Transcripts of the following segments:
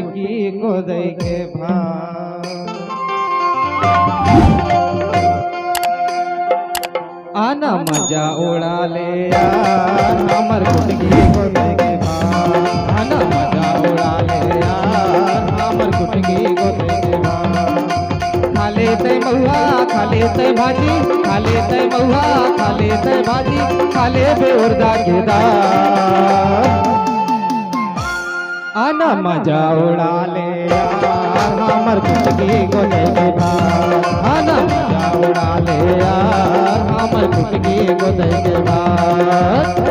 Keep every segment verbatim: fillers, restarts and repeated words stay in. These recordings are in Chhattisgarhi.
कुटकी गोदई के भात। आना मजा उड़ा ले यार, हमर कुटकी गोदई के भात। आना मजा उड़ा ले यार, हमर कुटकी गोदई के भात। खा ले तै महुआ, खा ले तै भाजी, खा ले तै महुआ, खा ले तै भाजी, खा ले बे उरदा के दाल। आना मजा उड़ा ले यार, हमर कुटकी गोदई के भात। आना मजा उड़ा ले यार, हमर कुटकी गोदई के भात।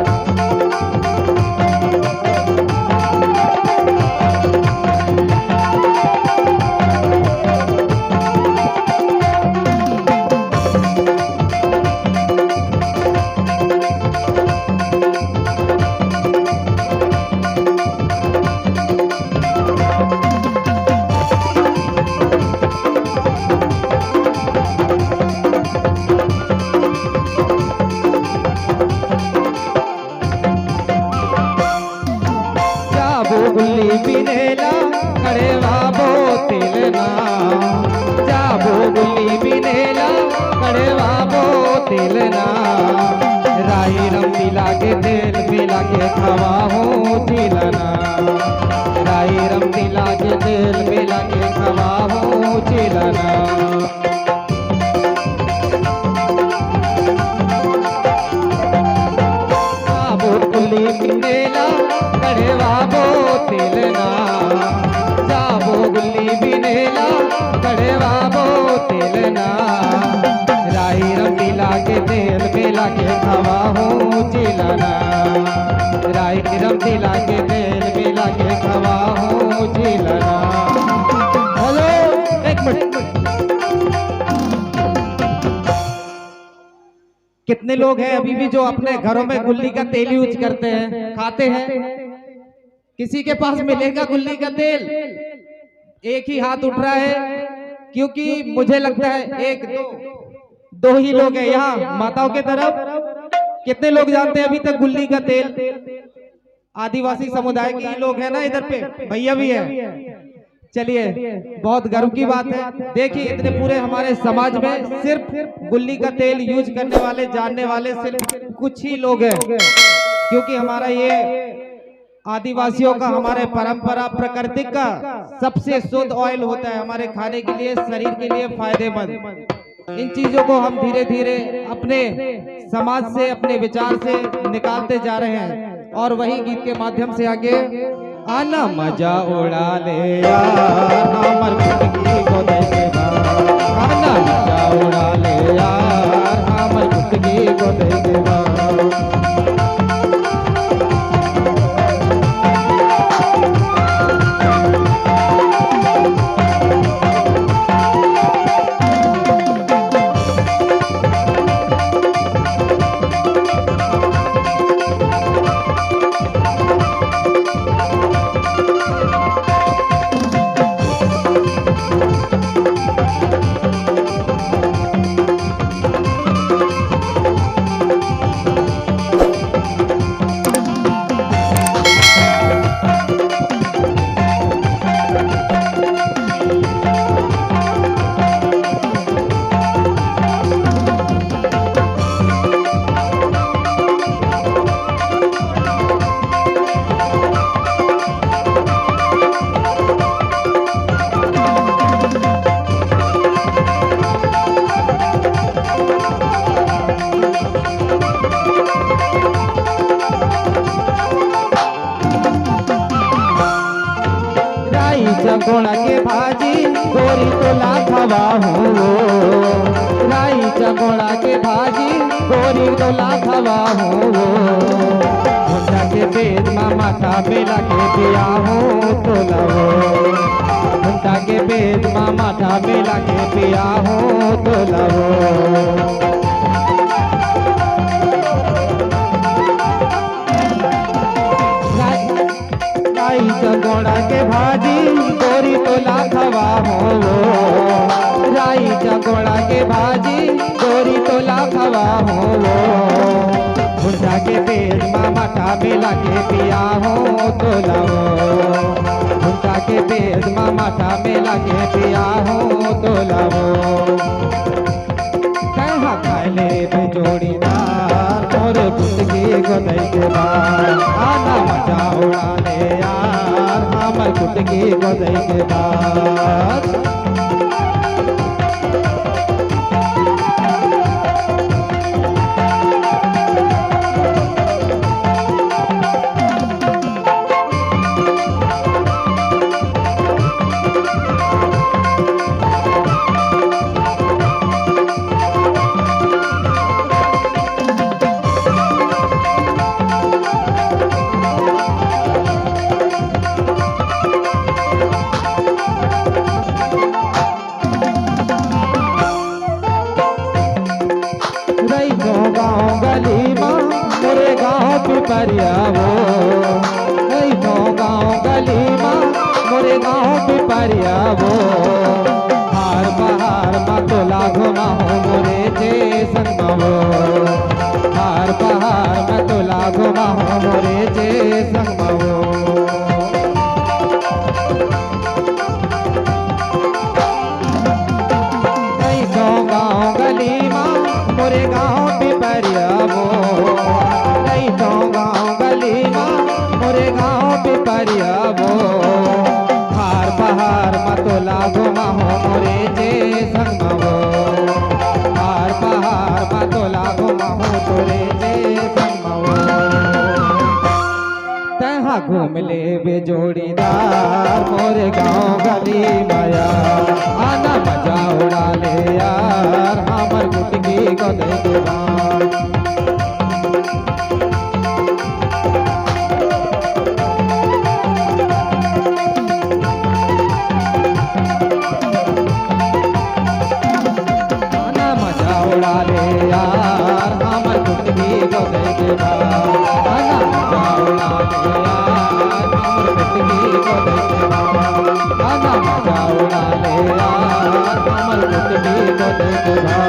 जाबो गुल्ली बिनेला, कड़ेवाबो तेलना। जाबो गुल्ली बिनेला, कड़ेवाबो तेलना। राई रमदी लागे तेल मिला के खवाहूँ चिलना। राई रमदी लागे तेल मिला के खवाहूँ चिलना। जाबो गुल्ली बिनेला, कड़ेवाबो तेलना। जाबो गुल्ली बिनेला, कड़ेवाबो तेलना। राई रमदी लागे तेल मिला के खवाहूँ चिलना। राई रमदी लागे तेल मिला के खवाहूँ चिलना। हेलो, एक मिनट। कितने लोग हैं अभी भी जो अपने घरों में गुल्ली का तेल यूज़ करते हैं, खाते हैं? किसी के पास मिलेगा गुल्ली का तेल? एक ही हाथ उठ रहा है, क्योंकि मुझे लगता है एक दो, दो ही लोग हैं यहाँ माताओं के तरफ। कितने लोग जानते हैं अभी तक गुल्ली का तेल? आदिवासी समुदाय के ही लोग हैं ना इधर पे, भैया भी हैं। चलिए, बहुत गर्व की बात है। देखिए, इतने पूरे हमारे समाज में सिर्फ गुल्ली का तेल यूज़ करने वाले, जानने वाले सिर्फ कुछ ही लोग हैं, क्योंकि हमारा ये आदिवासियों का, हमारे परंपरा, प्रकृति का सबसे शुद्ध ऑयल होता है हमारे खाने के लिए, शरीर के लिए फायदेमंद। इन चीजों को हम धीरे धीरे अपने समाज से, अपने विचार से निकालते जा रहे हैं और वही गीत के माध्यम से आगे आना मजा उड़ा ले यार, हमर कुटकी गोदई के भात। आना मजा उड़ा ले यार, हमर कुटकी गोदई के भात। राई चकोड़ा के भाजी गोरी तोला खवाहूँ वो। राई चकोड़ा के भाजी गोरी तोला खवाहूँ वो। भुंटा के पेट मा माठा मिला के पियाहूँ तोला वो। भुंटा के पेट मा माठा मिला के पियाहूँ तोला वो। राई चकोड़ा के भाजी गोरी तोला खवाहूँ वो। राई चकोड़ा के भाजी गोरी तोला खवाहूँ वो। भुंटा के पेट मा माठा मिला के पियाहूँ तोला वो। भुंटा के केस मा माथा में लगे पिया हूँ तोला वो। तैं हा खाय ले बे जोड़ीदार, मोर कुटकी गोदई के बाद। आना मजा उड़ा ले यार, हमर कुटकी गोदई के बाद। रहिथों गाँव गली मा, मोरे गाँव पिपरिया वो। रहिथों गाँव गली मा, मोरे गाँव पिपरिया वो। हार पहाड़ मा तोला घुमाहूँ मोरे जे संग मा वो। हार पहाड़ मा तोला घुमाहूँ मोरे जे संग मा वो। रहिथों गाँव गली मा, मोरे गाँव पिपरिया वो। रहिथों गाँव गली मा, मोरे गाँव पिपरिया वो। हार पहाड़ मा तोला घुमाहूँ मोरे जे संग मा वो। हार पहाड़ मा तोला घुमाहूँ तोरे जे संग मा वो। तैं हा घूम ले बे जोड़ीदार, मोरे गाँव गली मा यार। आना मजा उड़ा ले यार, हमर कुटकी गोदई के बाद। आना मजा उड़ा ले यार, हमर कुटकी गोदई के बाद। आना मजा उड़ा ले यार, हमर कुटकी गोदई के बाद। आना मजा उड़ा ले यार, हमर कुटकी गोदई के बाद।